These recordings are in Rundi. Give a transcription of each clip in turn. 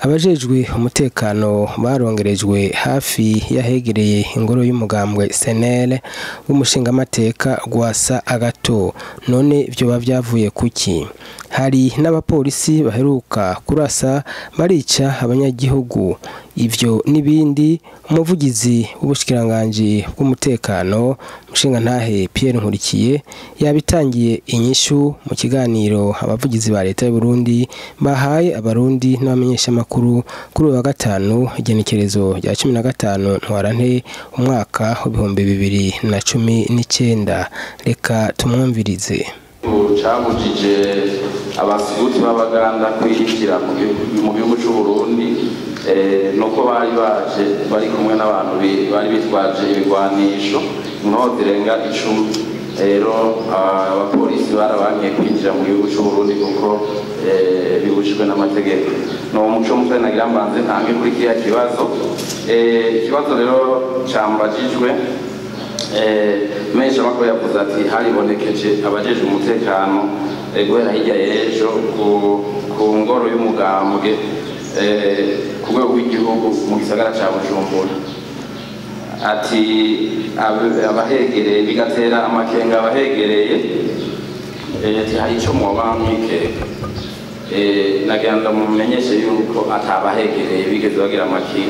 Abajejwe umutekano barongerejwe hafi yahegereye ingoro y'umugambwe SNL w'umushingamateka Rwasa Agato. None vyoba vyavuye kuki? Hari n'abapolisi baheruka kurasa barica abanyagihugu. Ivyo n'ibindi umuvugizi w'ubushikiranganji bw'umutekano umushingantahe Pierre Nkurikiye yabitangiye inyishu mu kiganiro abavugizi ba leta y'u Burundi bahaye abarundi n'abamenyeshamakuru kuri uyu wa gatanu, igenekerezo rya 15 Ntwarante umwaka w'2019. Reka tumwumvirize. Cabujije abasuguti b'Abaganda kwinjira mu gihugu c'u Burundi, nuko bari baje bari kumwe n'abantu bari bitwaje ibigwanisho, inkoho zirenga 10. Rero abapolisi barabankiye kwinjira mu gihugu c'u Burundi kuko bibujijwe n'amategeko. No muco muto nagira mbanze ntange kuri kiriya kibazo. Ikibazo rero cambajijwe, menshi amakuru yavuze ati haribonekeje abajejwe umutekano guhera hirya y'ejo ku ngoro y'umugambwe ku rwego rw'igihugu mu gisagara ca Bujumbura, ati abahegereye bigatera amakenga abahegereye, ati hari ico mwoba mwikeka. Nagira ndamumenyeshe yuko atabahegereye bigeze bagira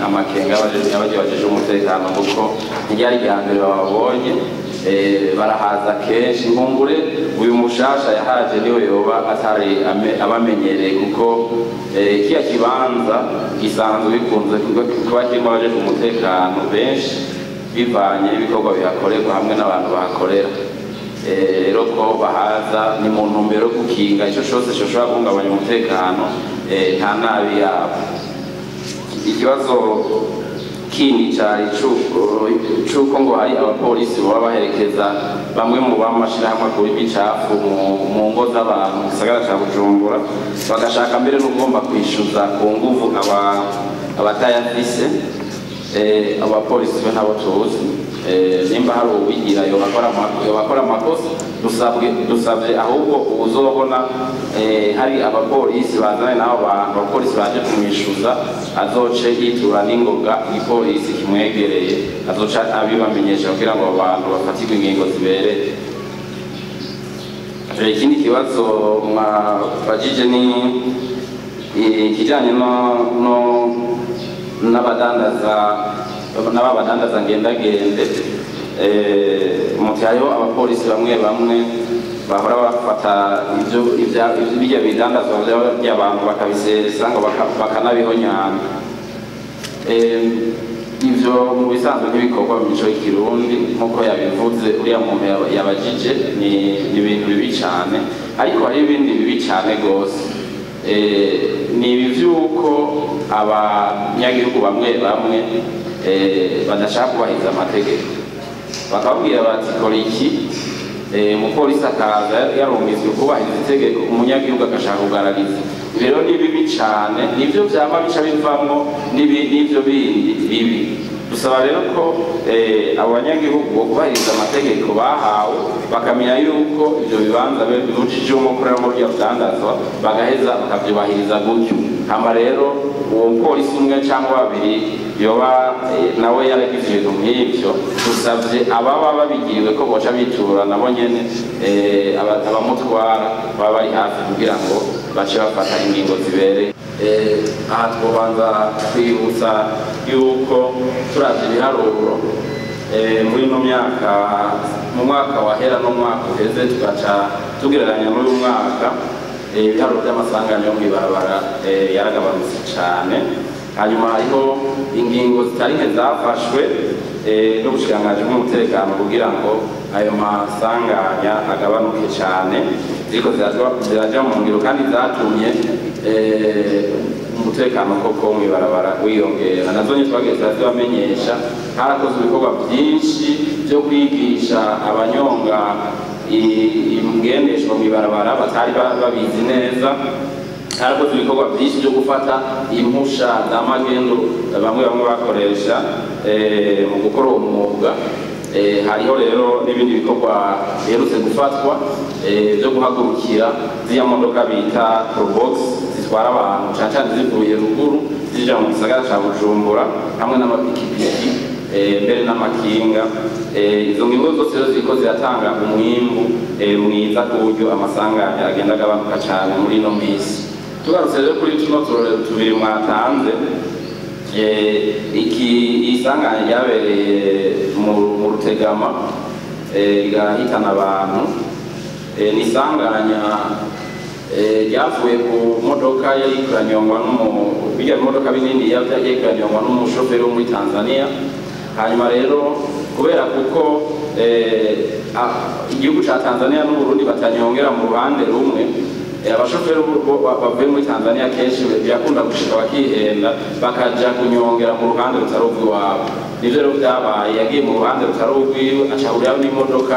amakenga abajeje umutekano, kuko ntiryari irya mbere bababonye, barahaza kenshi. Nkumbure uyu mushasha yahaje niwe yoba atari abamenyereye, kuko kiya kibanza gisanzwe bikunze kuba kirimo abajejwe umutekano benshi bivanye n'ibikorwa bihakorerwa hamwe n'abantu bahakorera. Rero ko bahaza ni mu ntumbero yo gukinga ico cose coshobora guhungabanya umutekano, nta nabi yabo. Ikibazo kindi cari c'uko ngo hari abapolisi boba baherekeza bamwe mu b'amashirahamwe akura imicafu mu ngo z'abantu mu gisagara ca Bujumbura, bagashaka mbere n'ugomba kwishuza ku nguvu abatayafise. Abapolisi be ntabo tuzi. Nimba hari uwigira yobakora amakosa, dusabye ahubwo uzobona hari abapolisi bazanye n'abo bantu, abapolisi baje kumwishuza, azoce yitura n'ingoga igipolisi kimwegereye, azoca abibamenyesha kugira ngo abo bantu bafatirwe ingingo zibereye. Ikindi kibazo mwabajije ni ikijanye no n'abadandaza n'abadandaza ngendagende. Muti hariho abapolisi bamwe bamwe bahora bafata ivyo bijya bidandazwa by'abantu bakabisesa ngo bakanabihonyanga. Ivyo mu bisanzwe ntibikorwa mu mico y'ikirundi nk'uko yabivuze uriya muntu yabajije, ni ibintu bibi cane, ariko hari ibindi bibi cane gose. Ni ibi vy'uko abanyagihugu bamwe bamwe badashaka kubahiriza amategeko, bakababwira bati kora iki, umupolisi akaza yarumvizwe kubahiriza itegeko, umunyagihugu agashaka kugarariza. Ibi rero ni bibi cane, nivyo vyama bica bivamwo n'ivyo bindi bibi. Dusaba rero ko abo banyagihugu bo kubahiriza amategeko bahawe, bakamenya yuko ivyo bibanza bibujije umukorera mu buryo budandazwa, bagaheza bakavyubahiriza gutyo. Hama rero uwo mupolisi umwe cyangwa babiri yoba nawe yaragize ibintu nk'ivyo, dusavye ababa babigiriwe ko boca bitura nabo nyene abamutwara baba bari hafi kugira ngo bace bafata ingingo zibereye. Aha twobanza kwibutsa yuko turavye ibiharuro muri ino myaka, mu mwaka wahera no mwaka uheze, tugaca tugereranya n'uyu mwaka, ibiharuro by'amasanganya yo mw'ibarabara yaragabanutse cane. Hanyuma hariho ingingo zitari nke zafashwe n'ubushikiranganji bw'umutekano kugira ngo ayo masanganya agabanuke cane, ziriko ziraja mu ngiro kandi zatumye umutekano koko mw'ibarabara wiyongera. Nazo nyene twagiye turazibamenyesha, harakozwe ibikorwa byinshi byo kwigisha abanyonga ingendeshwa mw'ibarabara batari babizi neza. Harakozwe ibikorwa byinshi byo gufata impusha za magendo bamwe bamwe bakoresha mu gukora uwo mwuga. Hariho rero n'ibindi bikorwa biherutse gufatwa byo guhagurukira ziriya modoka bita Probox zitwara abantu cane cane zivuye ruguru zija mu gisagara ca Bujumbura hamwe n'amapikipiki, mbere n'amakinga. Izo ngingo zose rero ziriko ziratanga umwimbu mwiza ku buryo amasanganya agenda agabanuka cane muri ino misi. Tugarutse rero kuri tuno turorero tubiri mwatanze, iki isanganya ryabereye mu Rutegama rigahitana abantu, ni isanganya ryavuye ku modoka yari kuranyongwa n'umu bijya bimodoka binini yari kuranyongwa n'umushoferi wo muri Tanzania. Hanyuma rero kubera kuko igihugu ca Tanzania n'Uburundi batanyongera mu ruhande rumwe, abashoferi bavuye muri Tanzania kenshi birakunda gushika bakihenda bakaja kunyongera mu ruhande rutari urw'iwabo. Nivyo rero vyabaye, yagiye mu ruhande rutari urwiwe aca ahurirayo n'imodoka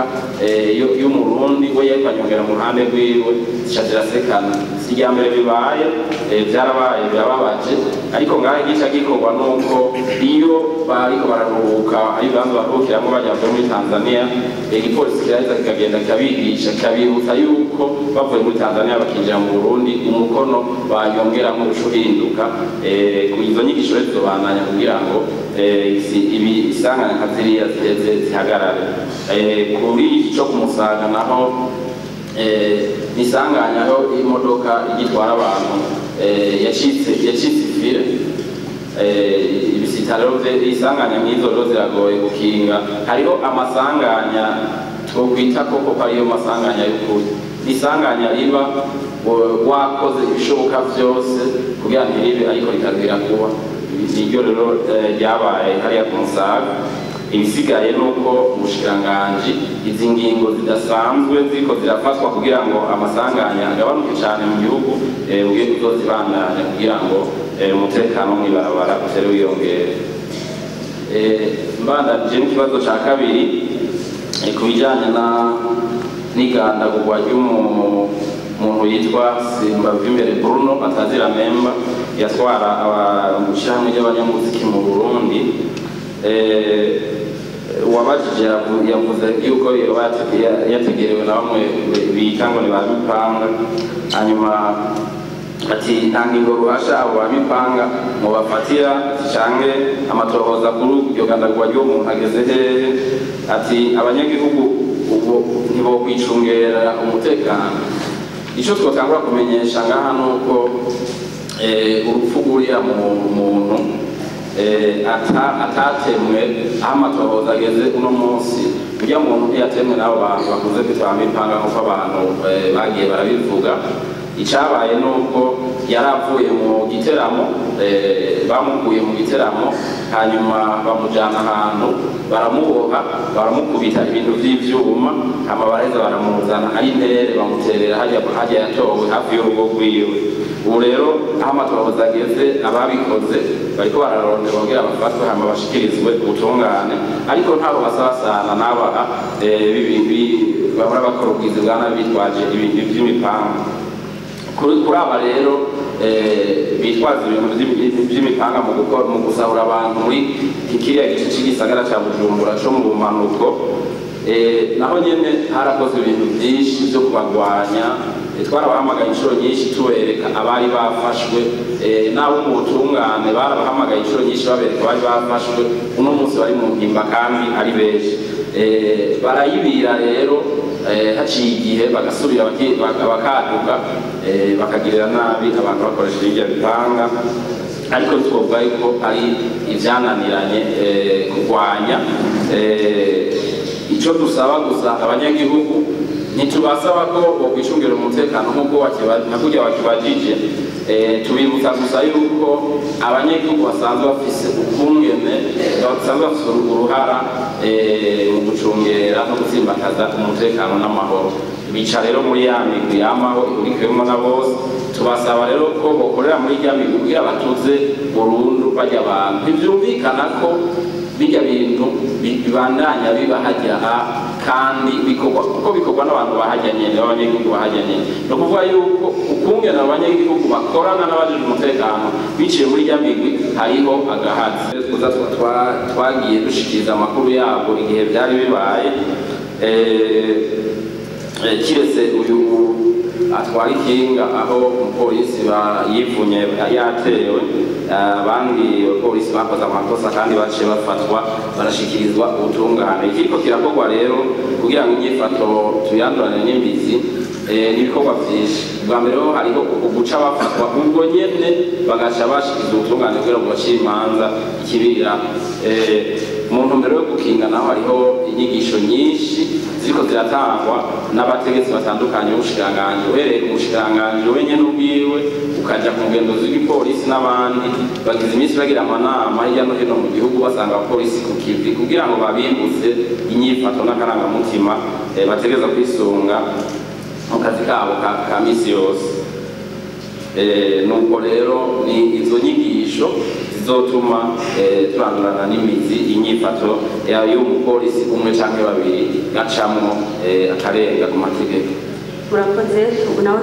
y'Umurundi we yariko anyongera mu ruhande rwiwe, zica zirasekana. Si irya mbere bibaye, vyarabaye birababaje, ariko ngaho igica gikorwa nuko iyo bariko bararuhuka ari ibibanza baruhukiramwo baja bavuye muri Tanzania, igipolisi kiraheza kikagenda kikabigisha, kikabibutsa yuko bavuye muri Tanzania bakinjira mu Burundi umukono banyongeramwo uca uhinduka. Izo nyigisho rero zizobandanya kugira ngo ibi isanganya nka ziriya ziheze zihagarare. Kuri iki co ku Musaga naho, ni isanganya aho imodoka igitwara abantu yacitse ifire. Ibisita rero isanganya nk'izo rero ziragoye gukinga. Hariho amasanganya twokwita koko ko ariyo masanganya y'ukuri, isanganya riba wakoze ibishoboka vyose kugira ntiribe ariko rikagwira kuba. Niryo rero ryabaye hariya ku Musaga. Ibisigaye nuko ubushikiranganji izi ngingo zidasanzwe ziriko zirafatwa kugira ngo amasanganya agabanuke cane mu gihugu, bugiye kuzozibandanya kugira ngo umutekano mw'ibarabara utere wiyongere. Mbandanije n'ikibazo ca kabiri, ku bijanye na n'igandagurwa ry'umuntu yitwa Simbavimbere Bruno atazira memba yatwara ishirahamwe ry'abanyamuziki mu Burundi, uwabajije yavuze yuko yoba yategerewe na bamwe bita ngo ni ba mipanga. Hanyuma ati nta ngingo ruhasha abo ba mipanga ngo bafatira, canke amatohoza kuri iryo gandagurwa ry'uwo muntu ageze hehe? Ati abanyagihugu ubu ntibokwicungera umutekano. Ico twotangura kumenyesha ngaha nuko urupfu rw'uriya muntu atatemwe. Aho amatohoza ageze uno munsi, urya muntu ntiyatemwe n'abo bantu bakunze kwitwa ba mipanga nk'uko abantu bagiye barabivuga. Icabaye nuko yari avuye mu giteramo, bamukuye mu giteramo, hanyuma bamujana ahantu baramuboha, baramukubita ibintu vy'ivyuma, hama baraheza baramuzana ari intere, bamuterera harya harya yatowe hafi y'urugo rwiwe. Ubu rero aho amatohoza ageze, ababikoze bariko bararonderwa kugira bafatwe hama bashikirizwe ubutungane, ariko ntabo basabasana n'aba bahora bakora ubwizi bwa nabi bitwaje ibintu vy'imipanga. Kuri aba rero bitwaza ibintu vy'imipanga mu gukora, mu gusahura abantu muri kiriya gice c'igisagara ca Bujumbura co mu bumanuko, naho nyene harakozwe ibintu vyinshi vyo kubagwanya. Twarabahamagaye inshuro nyinshi tubereka abari bafashwe, n'abo mu butungane barabahamagaye inshuro nyinshi babereka abari bafashwe. Uno munsi bari mu mpimba kandi ari benshi. Barayibira rero, haciye igihe bagasubira bakaduka, bakagirira nabi abantu bakoresheje ibyo bipanga. Ariko twovuga yuko ari ivyananiranye kurwanya. Ico dusaba gusa abanyagihugu, ntitubasaba ko bokwicungira umutekano nk'uko nka kurya wakibajije. Tubibutsa gusa yuko abanyagihugu basanzwe bafise ukungene basanzwe bafise uruhara mu gucungera no gutsimbataza umutekano n'amahoro. Bica rero muri ya migwi yamaho ihurikiwemwo na bose. Tubasaba rero ko bokorera muri rya migwi kugira batuze burundu barya abantu. Ntivyumvikana ko bijya bintu bibandanya biba hajya kandi bikorwa kuko bikorwa n'abantu bahajya nyene, b'abanyagihugu bahajya nyene. Ni ukuvuga yuko ukungene abanyagihugu bakorana n'abajejwe umutekano biciye muri rya migwi hariho agahazi. Tuza twagiye dushikiriza amakuru yabo igihe vyari bibaye. Kiretse uyu atwara ikinga aho umupolisi yivunye yatewe, abandi bapolisi bakoze amakosa kandi baciye bafatwa barashikirizwa ubutungane. Ikiriko kirakorwa rero kugira ngo inyifato tuyandurane n'imizi, ni ibikorwa vyinshi. Bwa mbere ho hariho uguca bafatwa ubwo nyene bagaca bashikirizwa ubutungane kugira ngo bacire imanza ikibirira. Mu ntumbero yo gukinga naho hariho inyigisho nyinshi ziriko ziratangwa n'abategetsi batandukanye b'ubushikiranganji, uhereye ku mushikiranganji wenyene ubwiwe ukaja ku mugenduzi w'igipolisi n'abandi. Bagize iminsi bagira amanama hirya no hino mu gihugu, basanga abapolisi ku kivi kugira ngo babibutse inyifato n'akarangamutima bategereza kwisunga mu kazi kabo ka misi yose. Nuko rero ni izo nyigisho zizotuma turandurana n'imizi inyifato y'umupolisi umwe canke babiri gacamwo akarenga ku mategeko. Murakoze. Ubu nawe